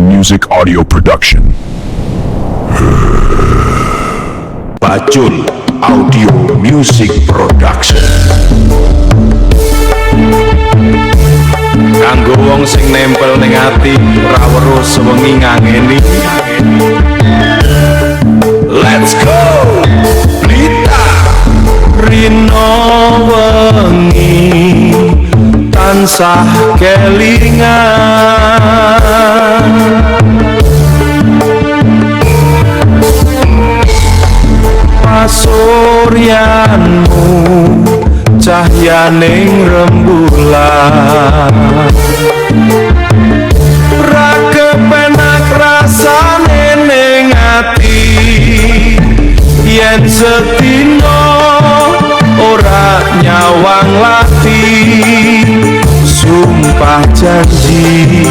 Music Audio Production. Bacul Audio Music Production. Kanggo wong sing nempel ning ati ora weruh sewengi ngangeni. Let's go Blitar. Rino wengi tansah kelingan, pasuryanmu cahyaning rembulan. Ra kepenak rasane ning ati yen sedina ora nyawang lati. Sumpah janji,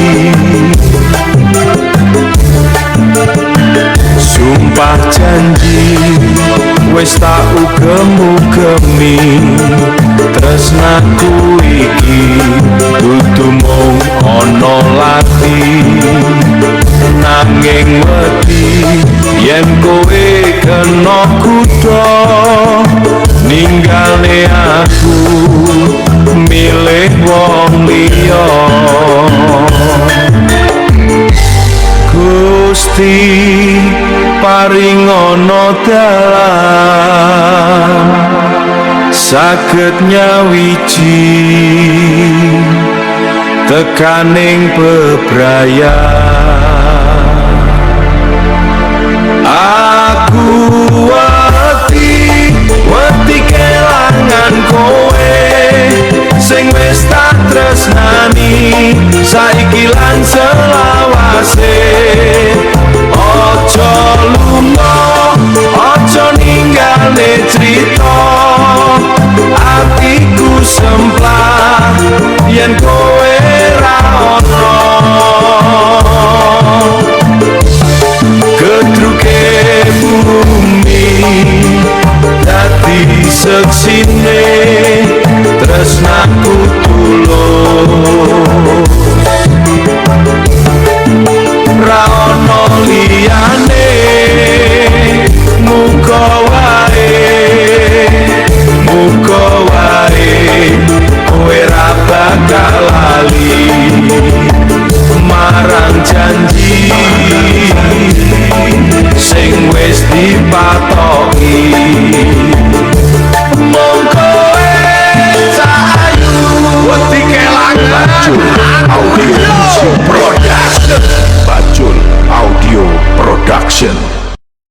sumpah janji, wis tak ugem-ugemi tresnaku iki dudu mung ana lati. Nanging wedi yen kowe kena kutha ninggalne aku milih wong liya. Gusti paringono dalan saged nyawiji tekaning bebrayan. Aku wedi, wedi kelangan kowe sing wis tak tresnani saiki lan selawase. Aja lunga, aja ninggalne crita, atiku semplah yen kowe